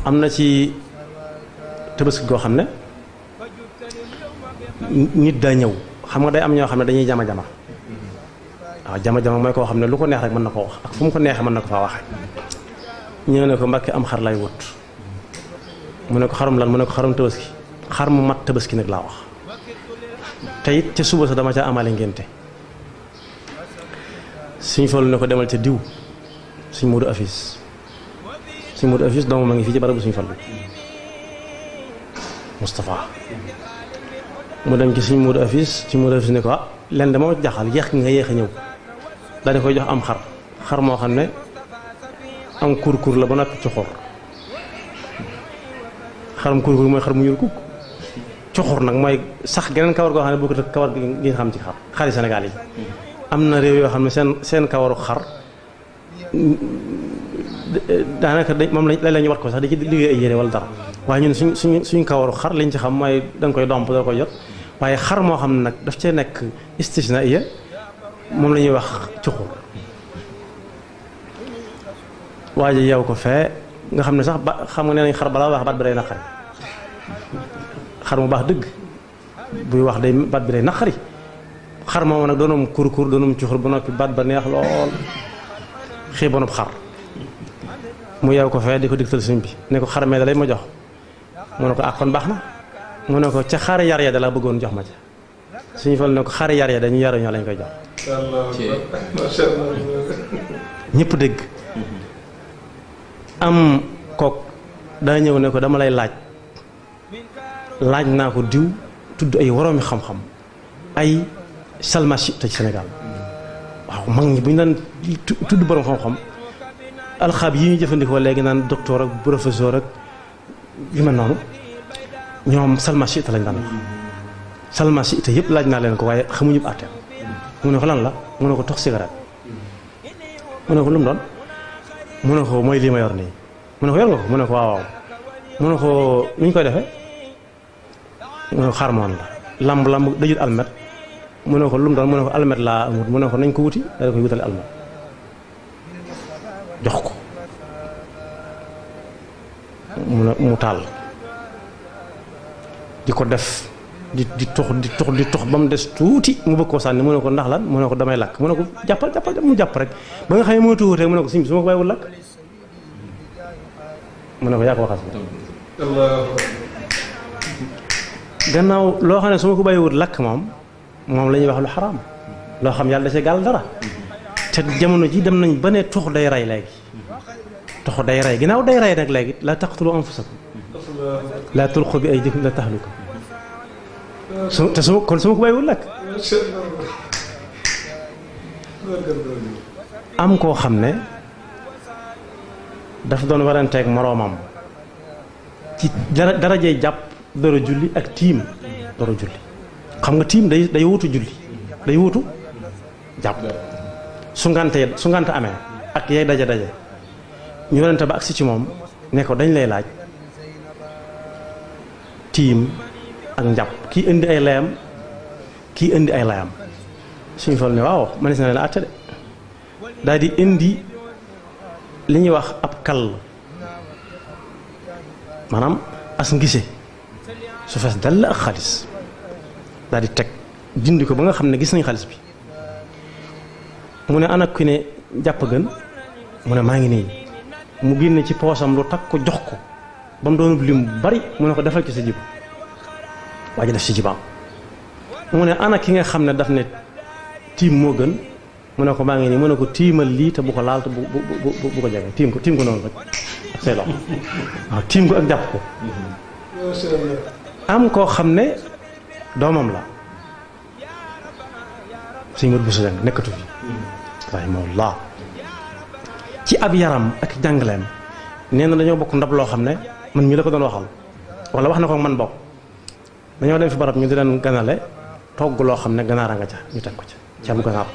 am na ci tabaski goo xam ne nit daa ñëw xam nga day am ñoo xam ne dañuy jama-jama waaw jama-jama mooy koo xam ne lu ko neex rek mën na koo wax ak fu mu ko neexee mën na ko faa waxe ñëw ne ko Mbàkke am xar lay wut mu ne ko xarum lan mu ne ko xarum tabaski xar mu mat tabaski nag laa wax te it ca suba sa dama ca amale ngénte suñ Fallu ne ko demal ca diw suñ Moodu Afis suñ Moodu Afis doomu ma ngi fii ci barabu suñ Fallu Moustapha mu dem ci suñ Moodu Afis ne ko ah len dama jaxal yéex nga yéex a ñëw daal di koy jox am xar moo xam ne am kur la ba noppi cuxur xarum kur mooy xar mu ñuul kukk cuxur nag mooy sax geneen kawar goo xam ne boo ko kawar gi nga xam ci xari Sénégal yi am na réew yoo xam ne seen kawaru xar daanaka moom la ñu wat ko sax di ci liggéey ay yére wala dara waaye ñun suñ kawaru xar liñ ci xam mooy danga koy domp doo koy jot waaye xar moo xam ne nag daf cee nekk istisna iya moom la ñuy wax cuxur waa ji yow ko fee nga xam ne sax ba xam nga nee nañ xar balaa wax baat bi day naqari xar mu baax dëgg buy wax day baat bi day naqari xar moomu nag doonum kur doonum cuxur ba noppi baat ba neex lool xiibonub xar mu yeew ko fee di ko digtal suñ bi ne ko xar mee da lay ma jox mu ne ko ak kon baax na mu ne ko ca xari yar ya da laa bëggoon jox ma ca suñu fal ne ko xari yar ya dañu yaru ñoo lañ koy jox ñëpp dégg am kook daa ñëw ne ko dama lay laaj naa ko diw tudd ay woroomi xam-xam ay salmachi te ci Sénégal waaw mag ñi bu ñu daan tudd borom xam-xam alxaab yi ñu jëfandikoo léegi naan docteur ak professeur ak yu mel noonu ñoom salmachi te lañ daan wax salmachi te yëpp laaj naa leen ko waaye xamuñu àtte mu ne ko lan la mu ne ko tox cigarette mu ne ko lu mu doon mu ne ko mooy lii ma yor nii mu ne ko yor nga ko mu ne ko waaw mu ne ko nu ñu koy defee mu ne ko xarmoon la lamb dajut almet mu ne ko lu mu doon mu ne ko almet laa amut mu ne ko nañ ko wuti da koy wutale almet jox ko mu taal di ko def di tox ba mu des tuuti mu bëgg koo sànni mu ne ko ndax lan mu ne ko damay lakk mu ne ko jàppal mu jàpp rek ba nga xam ne moo tuuti rek mu ne ko sim su ma ko bàyyiwul lakk mu ne ko yaa ko waxas gannaaw loo xam ne su ma ko bàyyiwul lakk moom la ñuy wax lu xaraam loo xam yàlla da see gàll dara te jamono ji dem nañ ba ne tux day rey léegi tux day rey ginnaaw day rey nag léegi la taqtulu anfusakum la tulqu bi aydikum la tahluka kon su ma ko bàyyiwul lakk am koo xam ne dafa doon waranteeg moroomam ci darajey jàpp dara julli ak tiim dara julli xam nga tiim day wutu julli day wutu jàpp su ngante amee ak yay daje ñu warante ba agsi ci moom ne ko dañ lay laaj tiim ak njàpp kii indi ay layam kii indi ay layam suñu fal ne waaw manis na leen àtte de daal di indi li ñuy wax ab kall maanaam as ngise su fees dal ak xaalis daal di teg dindi ko ba nga xam ne gis nañ xaalis bi mu ne ana ki ne jàpp gën mu ne maa ngi nii mu génne ci poosam lu takk ko jox ko ba mu doon lim bari mu ne ko defal ci sa jib waa ji def ci jibaam mu ne ana ki nga xam ne daf ne tiim moo gën mu ne ko maa ngi nii mu ne ko tiimal lii te bu ko laal te bu ko jege tiim ko noonu rek ak say loxo waaw tiim ko ak jàpp ko am koo xam ne doomam la sëñ Modou Bousso Dieng nekkatu fi rahimahullah ci ab yaram ak jàngaleem nee na dañoo bokk ndab loo xam ne man mii la ko doon waxal wala wax na ko man bokk dañoo dem fi barab ñu di leen ganale togg loo xam ne ganaara nga ca ñu teg ko ca ci am ganaar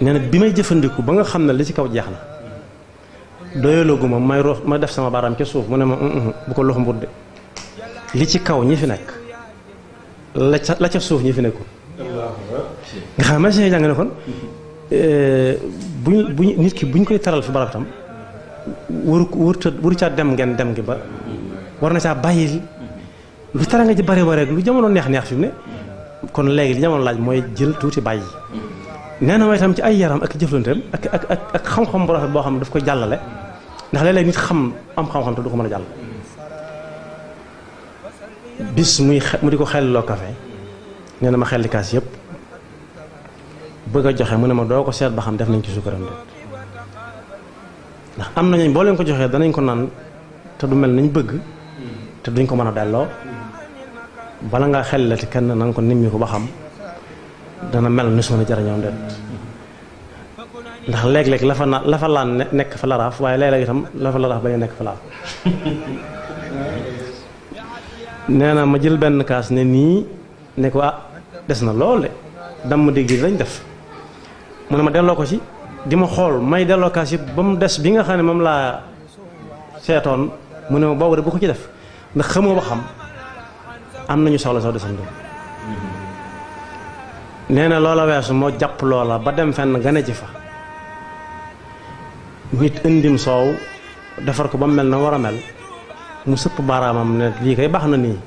nee na bi may jëfandiku ba nga xam ne li ci kaw jeex na doyaloogu ma may roof ma def sama baaraam ca suuf mu ne ma bu ko loxo mbut de li ci kaw ñi fi nekk la ca suuf ñi fi nekkul nga xam ne ma see jàng ne kon buñ nit ki buñ koy taral fi barab tam wuru caa dem ngeen dem gi ba war na caa bàyyi lu tara nga ci bari ba rek lu jamono neex fi mu ne kon léegi li jamono laaj mooy jël tuuti bàyyi. nee na mooy itam ci ay yaram ak jëflanteem ak xam-xam bu rafet boo xam ne daf koy jàllale ndax léeg-léeg nit am xam-xam te du ko mën a jàll. bis mu di ko xelliloo café nee na ma xelli kaas yëpp bëgg a joxe mu ne ma doo ko seet ba xam def nañ ci suukaram de ndax am nañu boo leen ko joxee danañ ko naan te du mel nañ bëgg te duñ ko mën a delloo bala ngaa xellilati kenn na nga ko nimmi ko ba xam dana mel ni soo jarañoo ndet ndax léeg-léeg la fa laan nekk fa laraaf waaye léeg-léeg itam la fa laraaf bañ a nekk fa laaf nee na ma jël benn kaas ne nii ne ko des na lool de dam dégg lañ def mu ne ma delloo ko ci di ma xool may delloo kaas yëpp ba mu des bi nga xam ne moom laa seetoon mu ne ma boobu de bu ko ci def ndax xamoo ba xam am nañu soxla soo desam doom nee na loola weesu moo jàpp loola ba dem fenn gane ci fa nit indim soow defar ko ba mu mel na war a mel mu sëpp baaraamam ne lii kay baax na nii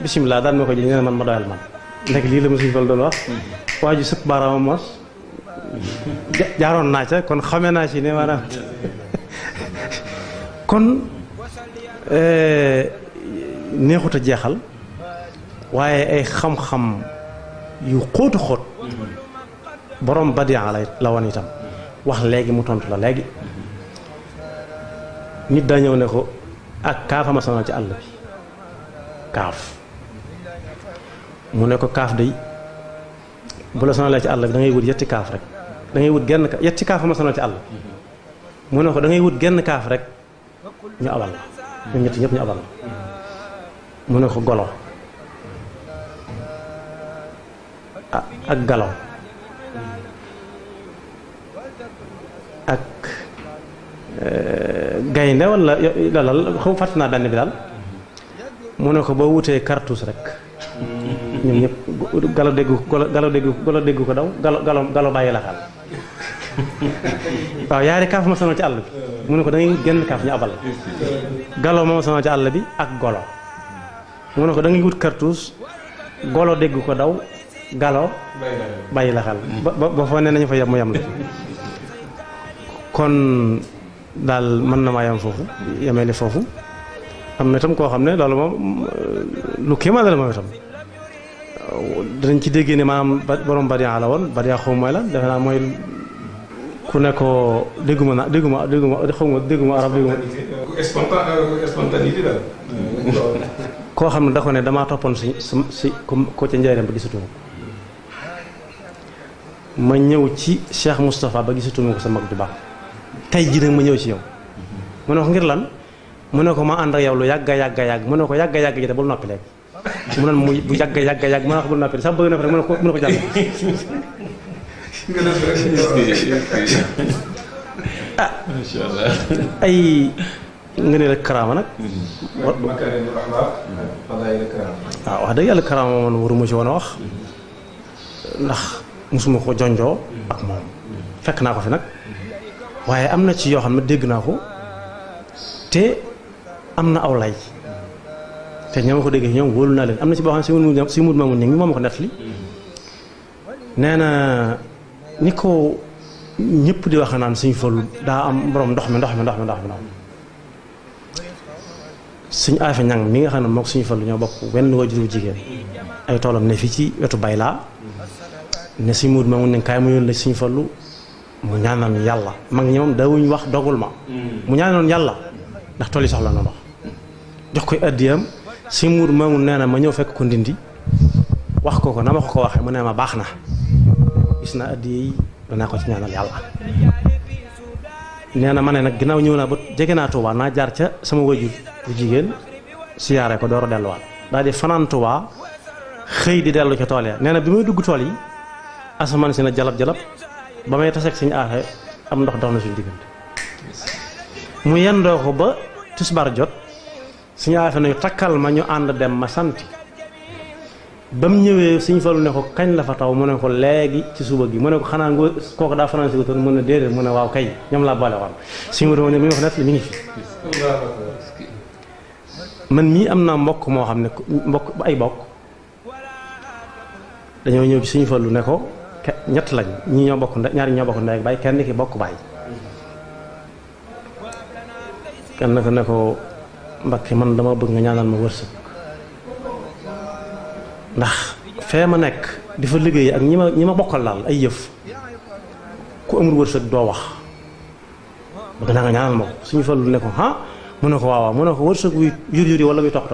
bisimilah daan ma ko ji nee na man ma doyal man ndek lii la ma suñu fal doon wax waa ji sëpp baaraamam mos jaaroon naa ca kon xamee naa ci ne maanaam kon neexut a jeexal waaye ay xam-xam yu xóotu xóot borom badian la woon itam wax léegi mu tontu la léegi nit daa ñëw ne ko ak kaaf ma sonal ci àll bi kaaf mu ne ko kaaf day bu la sonalee ci àll bi da ngay wut yetti kaaf rek da ngay wut genn yetti kaaf ma sonal ci àll mu ne ko da ngay wut genn kaaf rek ñu abal la ñoom ñetti ñëpp ñu abal la mu ne ko golo ak galaw ak gaynde wala loolal xaw fàtt naa benn bi daal mu ne ko boo wutee cartouche rek ñoom ñëpp galo déggu ko daw galo bàyyi la xal waaw yaari kaaf ma sonal ci àll bi mu ne ko da ngay wut genn kaaf ñu abal la galo ma sonal ci àll bi ak golo mu ne ko da ngay wut cartouche golo dégg ko daw galo bàyyi la xel ba foo ne nañu fa yem mu yem la kon daal mën na maa yem foofu yemee foofu am na itam koo xam ne loolu moom lu kéemaan la moom itam danañ ci déggee ne maanaam borom badian la woon badian xaw mooy la defe naa mooy ku ne ko dégguma xaw ma dégguma arab dégguma spontanéité daal koo xam ne da ko ne damaa toppoon si ko ca njëriñam ba gisatuma ko ma ñëw ci Cheikh Moustapha ba gisatuma ko sa mag ju baax tey jii nag ma ñëw ci yow mu ne ko ngir lan mu ne ko ma ànd ak yow lu yàgga yàgg mu ne ko yàgga ji te bul noppi léegi mu ne mu bu yàgga mu ne ko bul noppi sax bëgg na fa rek mu ne ko jàll ay nga ne la karaama nag waaw wax dëgg yàlla karaama man waruma ci woon a wax ndax musuma ko jonjoo ak moom fekk naa ko fi nag waaye am na ci yoo xam ne dégg naa ko te am na aw lay te ñoo ma ko déggee ñoom wóolu naa leen am na ci boo xam ne si mut maamu ni moo ma ko nettali nee na ni ko ñëpp di wax naan suñu Fallu daa am borom ndox mi suñu Afe Ñang mi nga xam ne mook suñu Fallu ñoo bokk wenn wajuru jigéen ay toolam ne fii ci wetu Baylaa ne suñu mut maamu ne kaay mu yoon la suñu Fallu mu ñaanal yàlla mag ñi moom dawuñ wax dogul ma mu ñaanoon yàlla ndax tool yi soxla na ndox jox koy addiyam si muur maamu nee na ma ñëw fekk ko ndindi wax ko na ma ko waxee mu ne ma baax na gis naa addiya yi danaa ko ci ñaanal yàlla nee na ma ne nag ginnaaw ñëw naa ba jege naa Touba naa jaar ca sama wajur bu jigéen siyaare ko door a delluwaat daal di fanaan Touba xëy di dellu ca tool ya nee na bi may dugg tool yi asamaan si na jalab ba may taseeg suñu Afe am ndox dox na suñu diggante mu yendoo ko ba tisbaar jot suñu Afe nañu takkal ma ñu ànd dem ma santi ba mu ñëwee Sëñ Fallu ne ko kañ la fa taw mu ne ko léegi ci suba gi mu ne ko xanaa nga kooku daa fanaan si wutoon mu ne déedéet mu ne waaw kay ñoom laa boole woon suñu wër ne mi wax net li mi ngi fi man mii am naa mbokk moo xam ne mbokk ay bokk dañoo ñëw ci Sëñ Fallu ne ko ñett lañ ñi ñoo bokk ñaari ñoo bokk ndey ak baay kenn ki bokk baay kenn ko ne ko Mbakke man dama bëgg nga ñaanal ma wërsëg ndax fee ma nekk di fa liggéey ak ñi ma bokkal daal ay yëf ku amul wërsëg doo wax bëgg naa nga ñaanal ma ko Sëñ Fallu ne ko ah mu ne ko waaw mu ne ko wërsëg wuy yur wala wuy toq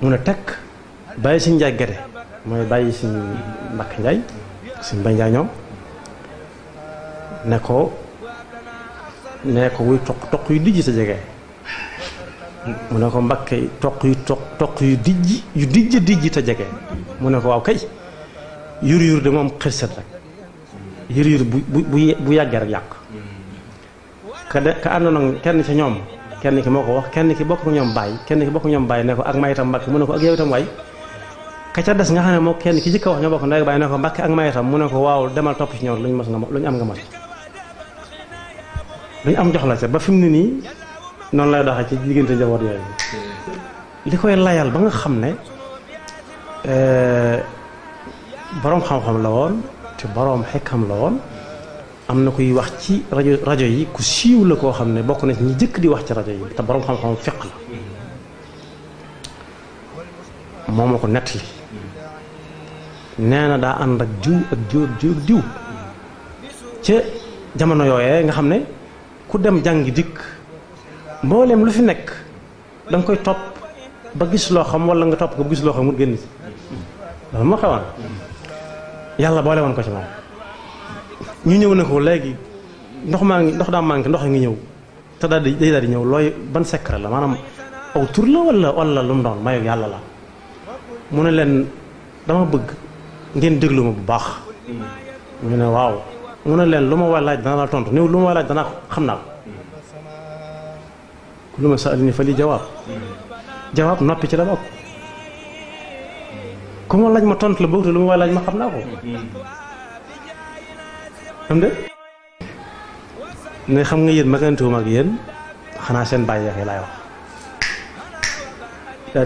mu ne tekk bàyyi Sëñ Njaay Gede mooy bàyyi Sëñ Mbakke Njaay Sëñ Mbay Njaay ñoom ne ko wuy toq yu dijj sa jege mu ne ko Mbakke toq yu dijj te jege mu ne ko waaw kay yur de moom xërset rek yur bu yàggee rek yàq ka àndoon ak kenn ci ñoom kenn ki moo ko wax kenn ki bokk ñoom bàyyi ne ko ak mayitam Mbakke mu ne ko ak yow itam waay ka ca des nga xam ne moo kenn ki jëkk a wax ñoo bokk ndey bàyyi ne ko Mbakke ak mayitam mu ne ko waaw demal topp ci ñoom luñu am nga mas luñu am jox la ca ba fi mu ne nii noonu lay doxee ci diggante njaboot yooyu li koy layal ba nga xam ne boroom xam-xam la woon te boroom xekkam la woon am na kuy wax ci rajo yi ku siiw la koo xam ne bokk na ci ñi jëkk di wax ci rajo yi te boroom xam-xam fiq la moo ma ko nettali nee na daa ànd ak diw ca jamono yooyee nga xam ne ku dem jàngi dikk mboolem lu fi nekk da nga koy topp ba gis loo xam wala nga topp ko gis loo xam mu génn ci loolu moo xewoon yàlla boole woon ko ci moom ñu ñëw ne ko léegi ndox daa manqué ndox a ngi ñëw te daal di ñëw looy ban secret la maanaam aw tur la wala lu mu doon mayu yàlla la mu ne leen dama bëgg ngeen déglu ma bu baax ñu ne waaw mu ne leen lu ma war laaj dana la tontu néew lu ma war laaj danaa xam naa ko lu ma sa alini fa li jawaab noppi ci la bokk ku ma laaj ma tontu la bëgg te lu ma war laaj ma xam naa ko am de ne xam nga yéen magantuwuma ak yéen xanaa seen bàyyi yaxee laay wax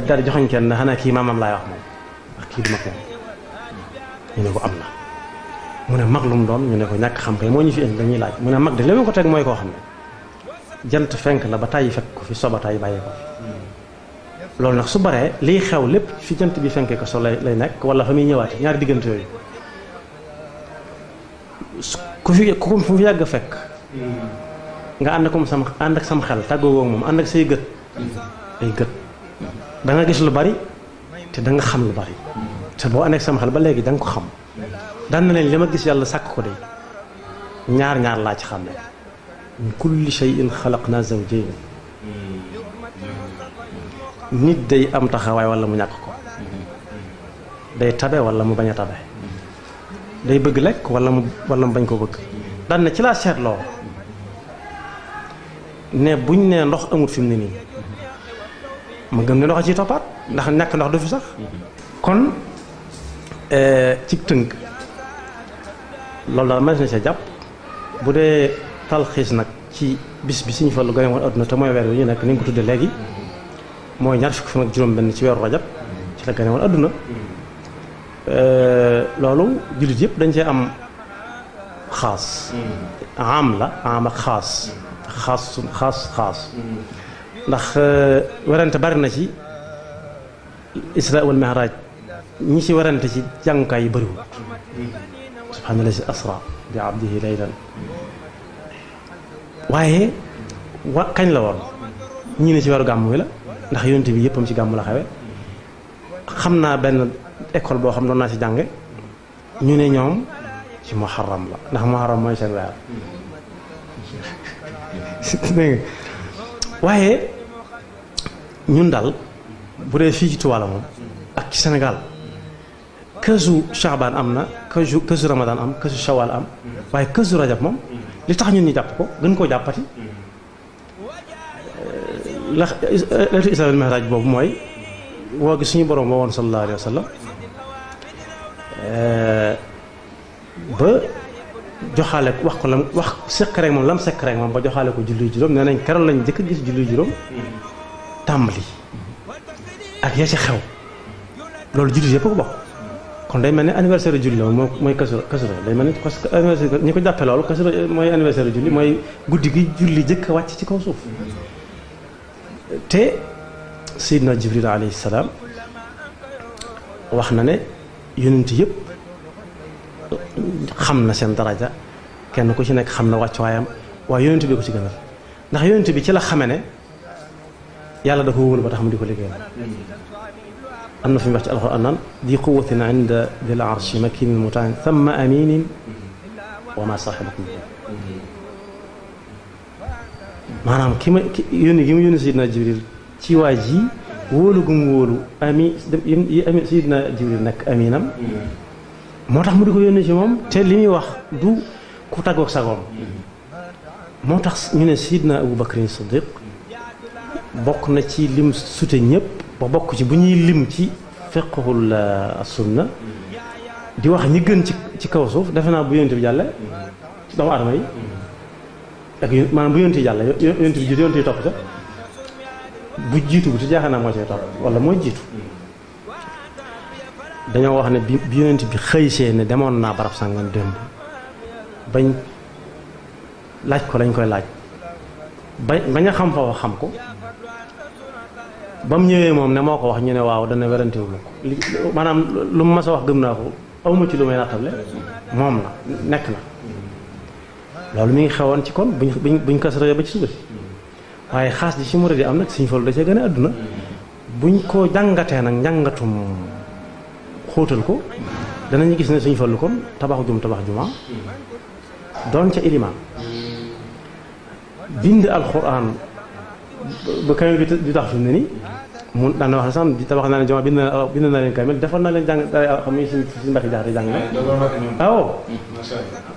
daal di joxoñ kenn xanaa kii maamam laay wax moom ak kii du mag moom ñu ne ko am na mu ne mag lu mu doon ñu ne ko ñàkk xam kay moo ñu fi indi dañuy laaj mu ne mag de li ma ko teg mooy koo xam ne jant fenk la ba tàyyi fekk ko fi soba tàyyi bàyyee ko fi loolu nag su baree liy xew lépp fi jant bi fenkee ko so lay nekk wala fa muy ñëwaate ñaari diggante yooyu ku fi yàgg fekk nga ànd ak sam xel tàggoo moom ànd ak say gët ay gët da nga gis lu bari te da nga xam lu bari te boo ànd ak sam xel ba léegi da nga ko xam daan na leen li ma gis yàlla sàkk ko de ñaar laa ci xam ne min kulli shay'in xalaqna zawjayn nit day am taxawaay wala mu ñàkk ko day tabe wala mu bañ a tabe day bëgg lekk wala mu bañ ko bëgg daan na ci laa seetloo ne buñ ne ndox amut fi mu ne nii ma gëm ne ndox a ciy toppaat ndax ñàkk ndox du fi sax kon ci tënk loolu daal mën na see jàpp bu dee talxiis nag ci bis bi Sëñ Fallu gane woon adduna te mooy weer wi ñu nekk ni nga ko tuddee léegi mooy ñaar fukki fan ak juróom-benn ci weeru rajab ci la gane woon adduna loolu jullit yëpp dañ cee am xaas am la am ak xaas ndax werante bari na ci isra wal mi'raj ñi ci werante ci jàngukaay yi bëriwul subhaanallazi asra bi abdihi laylan waaye kañ la woon ñii ne ci weeru gàmmu wi la ndax yonent bi yëppam ci gàmmu la xewe xam naa benn école boo xam doon naa ci jànge ñu ne ñoom ci muharram la ndax muharram mooy seen weer waaye ñun daal bu dee fii ci Tuubaa moom ak ci Sénégal kësu Shaabaan am na kësu Ramadan am kësu Shawal am waaye kësu Rajab moom li tax ñun ñu jàpp ko gën koo jàppati la leetu Isra wal Mi'raaj boobu mooy woo gi suñu borom woo woon sallallahu alayhi wa sallam ba joxaale wax ko lam wax sekk rek moom lam sekk rek moom ba joxaale ko julli juróom nee nañ keroog lañ njëkk a gis julli juróom tàmbali ak ya ci xew loolu julli yëpp ko bokk kon day mel ni anniversaire julli la moom mooy kasura day mel ni parce que anniversaire ñi ko jàppee loolu kasura mooy anniversaire julli mooy guddi gi julli jëkk a wàcc ci kaw suuf te Seydina Jibril alayhi salaam wax na ne yonent yëpp xam na seen daraja kenn ku ci nekk xam na wàccuwaayam waaye yonent bi ko ci gënal ndax yonent bi ci la xame ne yàlla da ko wóolu ba tax mu di ko liggéeyal am na fi mu wax ci alxuraan naan di quwwatin inda dil arshi makinin mutaan thumma aminin wa ma saaxibakum maanaam ki ma yónni gi mu yónni Seydina Jibril ci waa ji wóolu gu mu wóolu Seydina Jibril nekk aminam moo tax mu di ko yónni ci moom te li muy wax du ku tàggoog sagoom moo tax ñu ne Seydina Abu Bakrin Siddiq bokk na ci lim sute ñëpp ba bokk ci bu ñuy lim ci fiqhul sunna di wax ñi gën ci kaw suuf defe naa bu yonent bi jàlle doomu aadama yi ak maanaam bu yonent yi jàlle yonent bi jiitu yonent yi topp ca bu jiitu bu ci jaaxal naa moo cay topp wala mooy jiitu dañoo wax ne bi yonent bi xëysee ne demoon naa barab sàngam démb bañ laaj ko lañ koy laaj bañ a xam foofa xam ko ba mu ñëwee moom ne moo ko wax ñu ne waaw dana werantewuma ko maanaam lu mu mas a wax gëm naa ko awma ci lu may nattable moom la nekk na loolu mi ngi xewoon ci kon buñ kasaree ba ci suba si waaye xaas ji ci murid yi am nag Sëñ Fallu da cee gën a àdduna buñ ko jàngatee nag njàngatum xóotal ko danañu gis ne Sëñ Fallu kon tabax juma doon ca ilimaan bind alxuraan ba kamil bi di tax fi mu ne nii mun daan na wax ne sax di tabax naa leen juma bind naa leen kamil defal naa leen jàng xam ni suñ mbakki jaar di jàng na waaw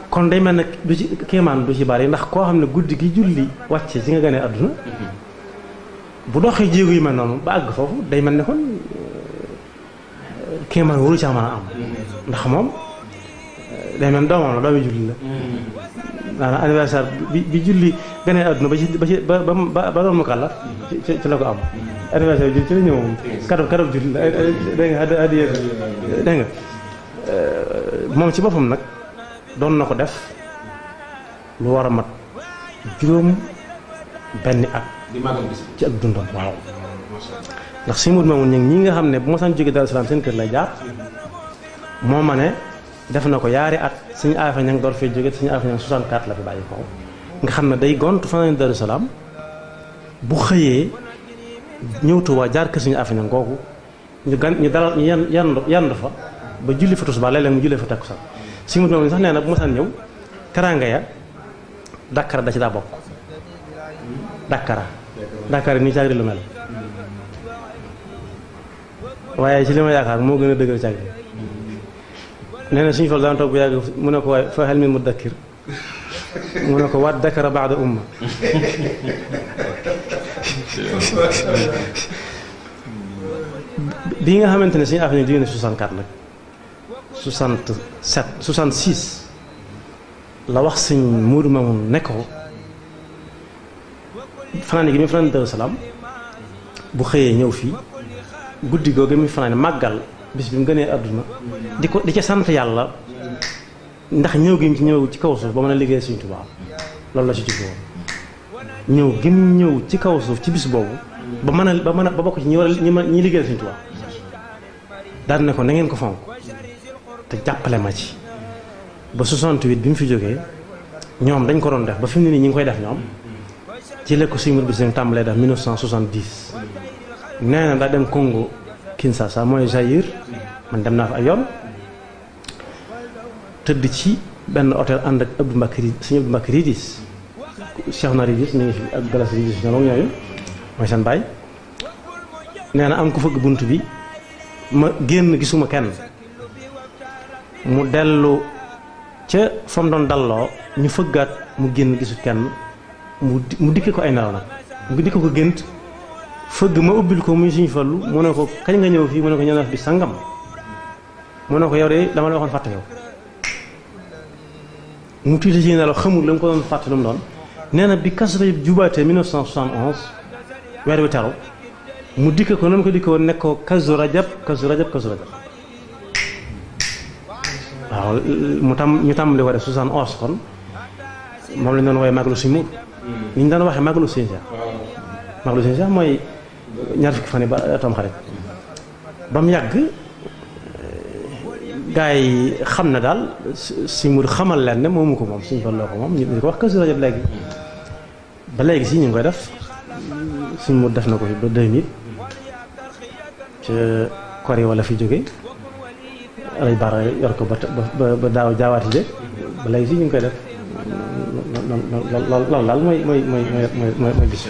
kon day mel ne du ci kéemaan du ci bari ndax koo xam ne guddi gi julli wàcce ci nga gënee àdduna bu doxee jéego yu mel noonu ba àgg foofu day mel ne kon kéemaan waru ca mën a am ndax moom day mel doomam la doomi julli la maanaam anniversaire bi julli gënee àdduna ba doon mu kàllaf ci la ko am anniversaire julli ci la ñëw moom kadab julli dégg nga addiya dégg nga moom ci boppam nag doon na ko def lu war a mat juróom benni at ci ak dundam waaw ndax si mut maamun ñi nga xam ne bu ma saan jóge Daaru Salaam seen kër lay jaar moo ma ne def na ko yaari at suñu aafa ña ngi door fee jóge suñu aafa ña ngi 64 la fi bàyyi ko nga xam ne day gont fanaan Daaru Salaam bu xëyee ñëw Tuubaa jaar kër suñu aafa ña googu ñu dalal ñu yandu fa ba julli fa tisbaar léeg-léeg mu julli fa takkusaan si mut maamun sax nee na bu ma saan ñëw teraanga ya Dakar da ci daa bokk Dakar nii caagri lu mel waaye ci li ma yaakaar moo gën a dëgër caagri nee na suñu fal daan toog bu yàgg mu ne ko waaye fa hal min mudakkir mu ne ko waat dakara baada umma bi nga xamante ne suñu affaire yi jóge na 64 nag 67 66 la wax sëñ Moodu Mamoun ne ko fanaane gi muy fanaane Daaru Salaam bu xëyee ñëw fii guddi googu muy fanaane màggal bis bi mu gënee àdduna di ca sant yàlla ndax ñëw gi ci ñëw ci kaw suuf ba mën a liggéey Sëñ Tuubaa loolu la ci jublu woon ñëw gi mu ñëw ci kaw suuf ci bis boobu ba bokk ci ñi liggéey Sëñ Tuubaa daal ne ko na ngeen ko fonk te jàppale ma ci ba 68 bi mu fi jógee ñoom dañ ko doon def ba fi mu ne nii ñi ngi koy def ñoom ci la ko Sëñ Moodu Bousso tàmbalee def 1970 nee na daa dem Congo Kinshasa mooy Zaïre man dem naa fa ay yoon tëdd ci benn hôtel ànd ak Abdou Mbacke Sëñ Abdou Mbacke Ridis Cheikh na Ridis ñu ngi fi ak Galas Ridis ñoom ak ñooñu mooy seen baay nee na am ku fëgg bunt bi ma génn gisuma kenn mu dellu ca fa mu doon dalloo ñu fëggaat mu génn gisu kenn mu dikke ko ay nelaw nag mu dikke ko gént fëgg ma ubbil ko muy Sëñ Fallu mu ne ko kañ nga ñëw fii mu ne ko ñëw na fi sangam mu ne ko yow de dama la waxoon fàtte yow mu tiite ci nelaw xamul la mu ko doon fàtte lu mu doon nee na bi Kazu Rajab jubaatee 1971 weer wi teru mu dikk ko noonu ko dikk woon nekk ko Kazu Rajab Kazu Rajab Kazu Rajab waaw ñu tàmbali ko def 71 kon moom lañ doon woowee Magalu Sëñ Moodu ni ñu daan waxee Magalu Sëñ Seex Magalu Sëñ Seex mooy ñaar fukki fan yi ba tam xarit ba mu yàgg gaa yi xam na daal Sëñ Moodu xamal leen ne moomu ko moom Sëñ Fallu ko moom ñu di ko wax Kazu Rajab léegi ba léegi si ñu ngi koy def Sëñ Moodu def na ko fi ba 2000 ca kor yi wala fi jóge alay baara yor ko ba daaw jaawaati je ba léegi si ñu ngi koy def loolu daal mooy bis